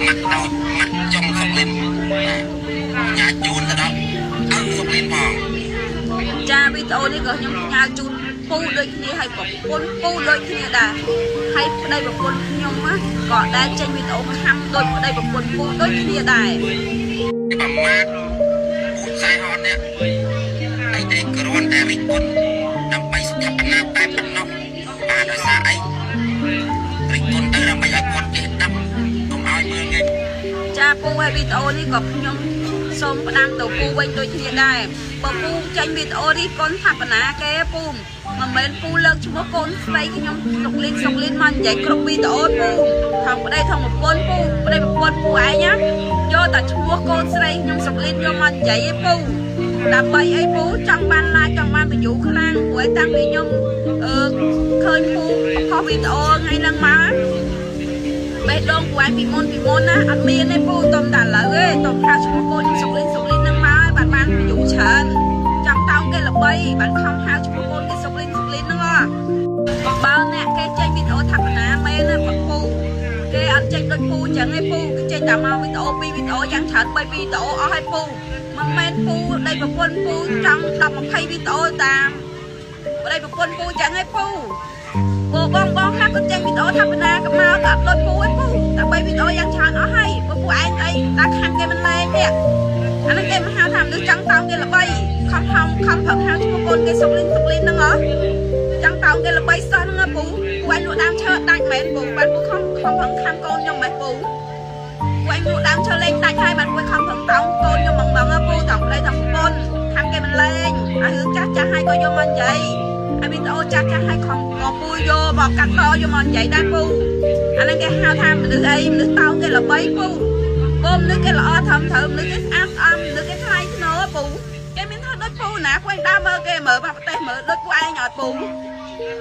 ម៉ាក់តូចម៉ាក់ចុងសុកលិនបាទញ៉ាជូនទៅដល់ឪសុកលិនផង ចាវីដេអូនេះក៏ខ្ញុំផ្ញើជូនពូដូចគ្នាហើយប្រពន្ធពូដូចគ្នាដែរហើយប្តីប្រពន្ធខ្ញុំក៏ដែលចេញវីដេអូខំដូចប្តីប្រពន្ធពូដូចគ្នាដែរ ប្រមាថពូខ្សែហននេះអីទេគ្រាន់តែរិះគន់ដើម្បីស្ថាបនាតែប៉ុណ្ណោះបាទដោយសារអីរិះគន់ទៅដើម្បីឲ្យគាត់ចេះដឹងកុំឲ្យមើលងាយ ចាពូហើយវីដេអូនេះក៏ខ្ញុំសូមផ្ដាំទៅពូវិញដូចគ្នាដែរបើពូចេញវីដេអូនេះកូនស្ថាបនាគេពូមិនមែនពូលើកឈ្មោះកូនស្រីខ្ញុំសុកលីនសុកលីនមកនិយាយគ្រប់វីដេអូពូថងប្តីថងប្រពន្ធពូប្តីប្រពន្ធពូឯងណាយកតែឈ្មោះកូនស្រីខ្ញុំសុកលីនយកមកនិយាយឯងពូដើម្បីអីពូចង់បាន like ចង់បាន view ខ្លាំងព្រោះតាំងពីខ្ញុំអឺឃើញពូផុសវីដេអូថ្ងៃហ្នឹងមកបេះដូងពូឯងពីមុនពីមុនណាអត់មានទេពូតុំតែឥឡូវទេតុំថាឈ្មោះកូនខ្ញុំសុកលីនសុកលីនហ្នឹងមកហើយបានបាន view ច្រើនចង់តោងគេល្បីបានខំហៅឈ្មោះកូនគេសុកលីនសុកលីនហ្នឹងហ៎បើអ្នកគេចេញវីដេអូថាបណាមែនណាពូគេអត់ចេញដូចពូចឹងឯងពូគេចេញតែមកវីដេអូ2វីដេអូយ៉ាងច្រើន3វីដេអូអស់ហើយពូមិនមែនពូដីប្រពន្ធពូចង់10 20វីដេអូតាមប្តីប្រពន្ធពូចឹងឯងពូពូបងបងខ្លះក៏ចេញវីដេអូថាបណាក៏មកក៏អត់ដូចពូឯងពូតែ3វីដេអូយ៉ាងច្រើនអស់ហើយពូពូឯងអីតែខាងគេមិនលែងទេអាហ្នឹងគេមកហៅថាមនុស្សចង់តោងគេល្បីខំហំខំប្រឹងហៅឈ្មោះកូនគេសុកលីនសុកលីនហ្នឹងហ៎ចង់តោងគេល្បីសោះហ្នឹងពូពូឯងលក់ដើមឈើដាច់មែនពូបានពូខំខំប្រឹងខំកូនខ្ញុំមែនពូពូឯងលក់ដើមឈើលេងដាច់ហើយបានពូខំប្រឹងតោងកូនខ្ញុំហ្មងហ្មងពូតោងប្តីតោងប្រពន្ធខំគេមិនលែងអារឿងចាស់ចាស់ហើយក៏យកមកនិយាយអាវីដេអូចាស់ចាស់ហើយខំក៏ពូយកមកកាត់តយកមកនិយាយដែរពូអាហ្នឹងគេហៅថាមនុស្សអីមនុស្សតោងគេល្បីពូពូមនុស្សគេល្អធំត្រូវមនុស្សគេស្អាតស្អំមនុស្សគេថ្លៃថ្នូរពូគេមានថាដូចពូណាពូឯងដើរមើលគេមើលបាប្រទេសមើលដូចពូឯងអត់ពូ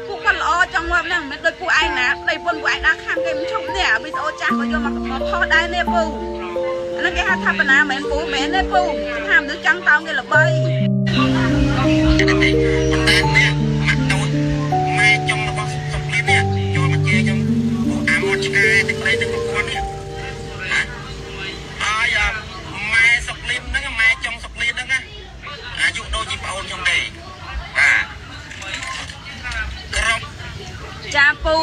ពូគាត់ល្អចង់ងាប់ហ្នឹងមិនដូចពូឯងណាប្តីពូឯងដើរខាំគេមិនឈប់នេះអាវីដេអូចាស់ក៏យកមកផុសដែរនេះពូអាហ្នឹងគេហៅថាបណ្ណាមែនពូមែនទេពូថាមនុស្សចង់តោងគេល្បី ទេប៉ុន្តែអ្នកម៉ាក់តូចម៉ែចុងរបស់សុកលីននេះចូលមកជេរខ្ញុំពួកអាមាត់ឆ្កែទាំងប្តីទាំងប្រពន្ធនេះណាហើយម៉ែសុកលីនហ្នឹងម៉ែចុងសុកលីនហ្នឹងណាអាយុដូចជាប្អូនខ្ញុំទេបាទក្រុម ចាពូ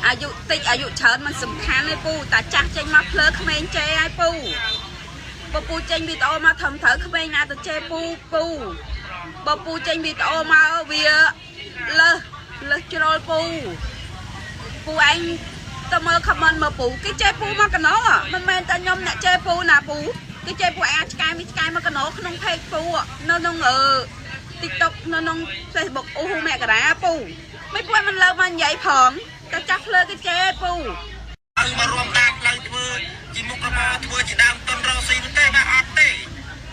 អាយុតិចអាយុច្រើនមិនសំខាន់ទេពូតាចាស់ចេញមកភ្លើក្មេងជេរហើយពូបើពូចេញវីដេអូមកធំត្រូវក្មេងណាទៅជេរពូពូបើពូចេញវីដេអូមកវាលើសលើសជ្រុលពូពូឯងទៅមើល comment មើលពូគេជេរពូមកកណោមិនមែនតែខ្ញុំអ្នកជេរពូណាពូគេជេរពូឯងឆ្កែមីឆ្កែមកកណោក្នុង page ពូនៅក្នុងអឺ TikTok នៅក្នុង Facebook អូហ៊ូមករាពូមិនពូមិនលើកមកនិយាយផងតែចាស់ភ្លើគេជេរពូ ឲ្យមករួមតាមផ្លូវធ្វើជាមុខរបរធ្វើជាដើមទុនរកស៊ីនោះទេបាទអត់ទេ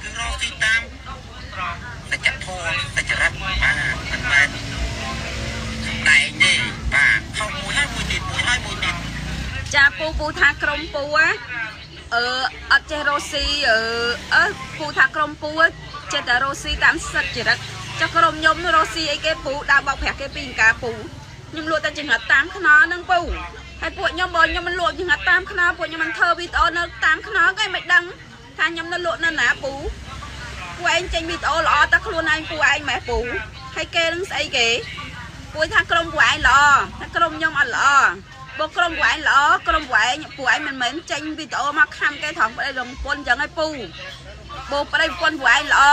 គឺរកស៊ីតាមសច្ចធម៌សច្ចរិតបាទមិនមែនសម្ដែងទេបាទខុសមួយហើយមួយទៀតមួយហើយមួយទៀត ចាពូពូថាក្រុមពូហ៎អឺអត់ចេះរកស៊ីអឺអឺពូថាក្រុមពូចេះតែរកស៊ីតាមសិទ្ធិចរិតចុះក្រុមខ្ញុំរកស៊ីអីគេពូដើរបោកប្រាស់គេពីអង្ការពូខ្ញុំលក់តែចង្រិតតាមខ្នល់ហ្នឹងពូហើយពួកខ្ញុំបើខ្ញុំមិនលក់ចង្រិតតាមខ្នល់ពួកខ្ញុំមិនធ្វើវីដេអូនៅតាមខ្នល់គេមិនដឹងថាខ្ញុំនៅលក់នៅណាពូពូឯងចេញវីដេអូល្អតែខ្លួនឯងពូឯងម៉េះពូហើយគេនឹងស្អីគេពូថាក្រុមពូឯងល្អថាក្រុមខ្ញុំអត់ល្អបើក្រុមពូឯងល្អក្រុមពូឯងពូឯងមិនមែនចេញវីដេអូមកខំគេត្រង់ប្តីរងពុនអញ្ចឹងឯងពូបើប្តីប្រពន្ធពូឯងល្អ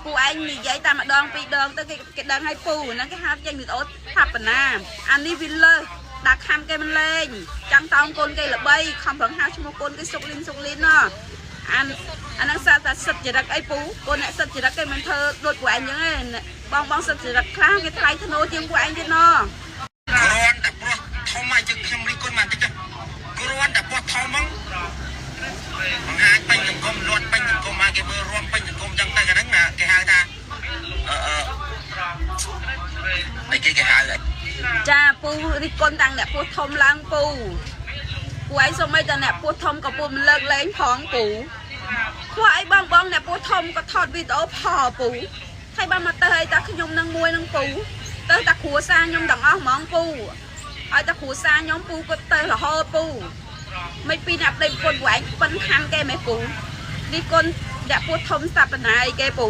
ពូឯងនិយាយតែម្ដងពីរដងទៅគេគេដឹងឲ្យពូហ្នឹងគេហៅចេញវីដេអូថាបណ្ណាអានេះវាលើសដាក់ខំគេមិនលេងចង់តោងកូនគេល្បីខំប្រឹងហៅឈ្មោះកូនគេសុកលីនសុកលីនណោះអានអាហ្នឹងសាតែសិទ្ធចរិតអីពូកូនអ្នកសិទ្ធចរិតគេមិនធ្វើដូចពូឯងអញ្ចឹងឯងបងបងសិទ្ធចរិតខ្លះគេថ្លៃធ្នូជាងពូឯងទៀតណោះ គ្រាន់តែព្រោះធំហើយយើងខ្ញុំរិះគន់មកតិចគ្រាន់តែពោះធំហ្មងបង្ហាញពេញសង្គមលត់ពេញសង្គមឲ្យគេមើលរួមពេញសង្គមចឹងទៅអាហ្នឹងគេហៅថាអឺអឺអីគេគេហៅ ចាពូរិះគន់តាំងអ្នកពោះធំឡើងពូពូឯងសុំអីតែអ្នកពោះធំក៏ពូមិនលើកលែងផងពូខ្វះអីបងបងអ្នកពោះធំក៏ថតវីដេអូផពូហើយបានមកទៅអីតាខ្ញុំនឹងមួយនឹងពូទៅតាគ្រួសារខ្ញុំទាំងអស់ហ្មងពូឲ្យតាគ្រួសារខ្ញុំពូក៏ទៅរហូតពូ មិនពីអ្នកប្តីប្រពន្ធពួកឯងប៉ិនខាំគេមែនពូនេះកូនអ្នកពោះធំស្ថាបនាអីគេពូ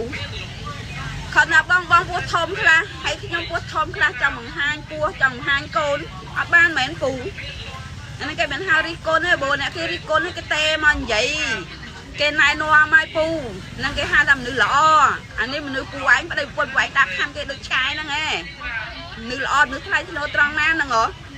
ខណៈបងបងពោះធំខ្លះហើយខ្ញុំពោះធំខ្លះចង់បង្ហាញពោះចង់បង្ហាញកូនអត់បានមែនពូអានេះគេមិនហៅរិះគន់ទេបើអ្នកគេរិះគន់គេទេមកនិយាយគេណែនាំឲ្យពូហ្នឹងគេហៅថាមនុស្សល្អអានេះមនុស្សពូឯងប្តីប្រពន្ធពូឯងដាក់ខំគេដូចឆ្កែហ្នឹងឯងមនុស្សល្អមនុស្សថ្លៃថ្នូរត្រង់ណាហ្នឹងហ៎។